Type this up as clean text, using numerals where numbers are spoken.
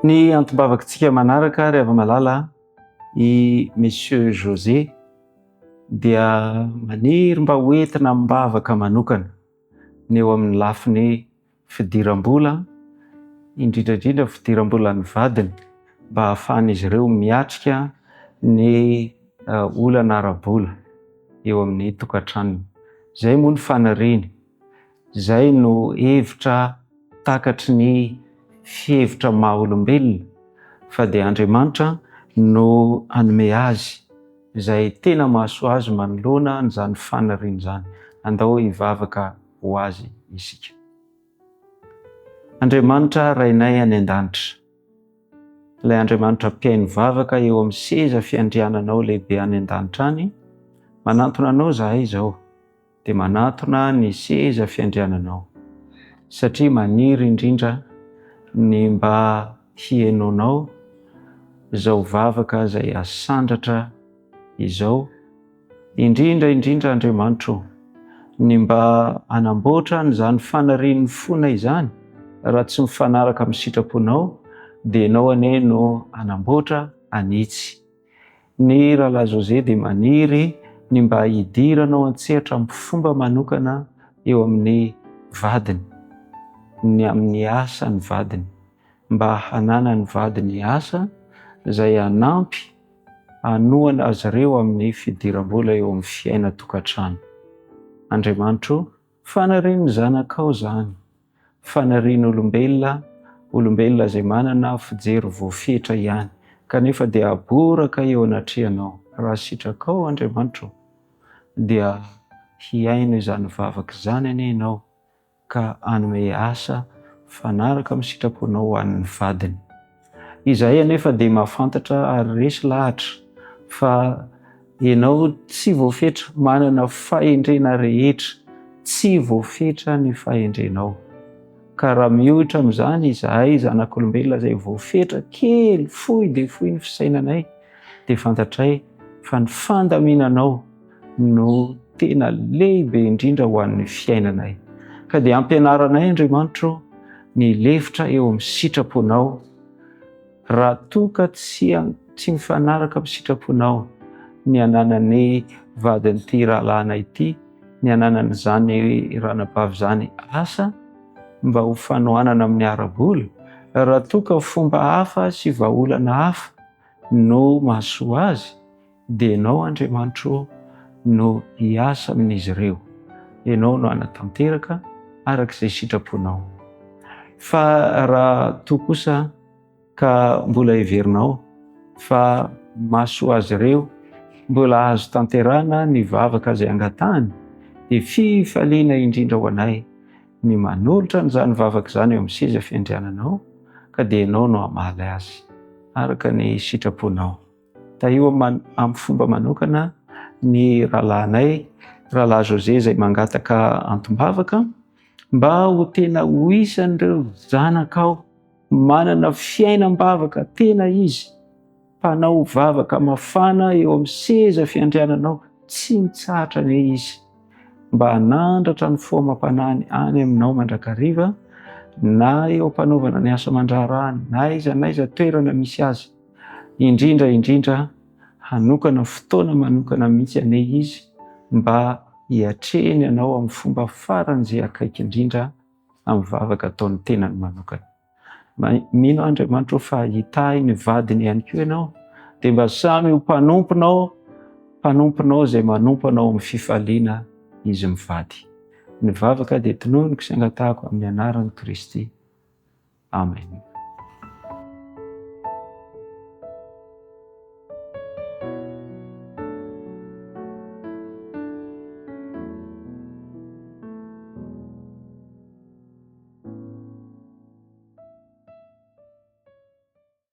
Ny antom-bavakitsika manaraka ry hava-malala, i Monsieur José dia maniry mba ho entina am-bavaka manokana ny eo amin'ny lafiny fidiram-bola, indrindra indrindra fidiram-bolan'ny vadiny mba hahafahan'izy ireo miatrika ny olana ara-bola eo amin'ny tokantranony. Izay moa ny faniriany, izay no hevitra takatry ny fihevitra maha olombelona fa dia Andriamanitra no hanome azy izay tena mahasoa azy manoloana an'izany faniriany izany. Andao hivavaka ho azy isika. Andriamanitra Rainay any an-danitra, ilay Andriamanitra mpihaino vavaka eo amin'ny seza fiandriananao lehibe any an-danitra any, manantona anao izahay izao, dia manatona ny seza fiandriananao, satria maniry indrindra ny mba hihainoanao izao vavaka izay asandratra izao, Indrindra indrindra Andriamanitra o, ny mba hanamboatra an'izany fanarian'ny fonay izany, raha tsy mifanaraka amin'ny sitraponao dia Ianao anie no hanamboatra hanitsy. Ny Rahalahy José dia maniry ny mba hidiranao an-tsehatra amin'ny fomba manokana eo amin'ny vadiny, ny amin'ny asan'ny vadiny, mba hananan'ny vadiny asa izay hanampy hanohana azy ireo amin'ny fidiram-bola eo amin'ny fiainan-tokantrano. Andriamanitro, fanirian'ny zanakao izany, fanirian'olombelona, olombelona izay manana fijery voafetra ihany, kanefa dia aboraka eo anatrehanao. Raha sitrakao, Andriamanitro, dia hihaino izany vavaka izany anie Ianao, ka hanome asa mifanaraka amin'ny sitraponao ho an'ny vadiny. Izahay anefa dia mahafantatra ary resy lahatra fa Ianao tsy voafetra, manana fahendrena rehetra, tsy voafetra ny fahendrenao. Ka raha miohitra amin'izany izahay zanak'olombelona izay voafetra kely, fohy dia fohy ny fisainanay, dia fantatray fa ny fandaminanao no tena lehibe indrindra ho an'ny fiainanay. Ka dia ampianaranay Andriamanitro ny lefitra eo amin'ny sitraponao raha toa ka tsy tsy mifanaraka amin'ny sitraponao ny ananan'ny vadin'ity rahalahina ity, ny ananan'izany ranabavy izany asa mba ho fanohanana amin'ny ara-bola, raha toa ka fomba hafa sy vahaolana hafa no mahasoa azy, Dia Ianao Andriamanitro ô no hiasa amin'izy ireo, Ianao no hanatanteraka araka izay sitraponao. Fa raha toa kosa ka mbola heverinao fa mahasoa azy ireo, mbola azo tanterahana ny vavaka izay angatahany, dia fifaliana indrindra ho anay ny manolotra an'izany vavaka izany eo amin'ny seza fiandriananao, ka dia Ianao no hamaly azy araka ny sitraponao. Tahio amin'ny fomba manokana ny rahalahinay, Rahalahy José izay mangataka antom-bavaka mba ho tena ho isan'ireo zanakao manana fiainam-bavaka tena izy, mpanao vavaka mafana eo amin'ny seza fiandriananao, tsy mitsahatra anie izy mba hanandratra ny fo amam-panahiny any aminao mandrakariva na eo am-panaovana ny asa aman-draharahany na aiza na aiza toerana misy azy. Indrindra indrindra, hanokana fotoana manokana mihitsy anie izy mba hiatrehiny anao amin'ny fomba faran'izay akaiky indrindra amin'ny vavaka ataon'ny tenany manokana. Mino aho Andriamanitra fa hitahy ny vadiny ihany koa ianao, dia mba samy ho mpanomponao, mpanomponao izay manompo anao amin'ny fifaliana izy mivady. Ny vavaka dia tononiko sy angatahako amin'ny anaran'i Kristy. Amen.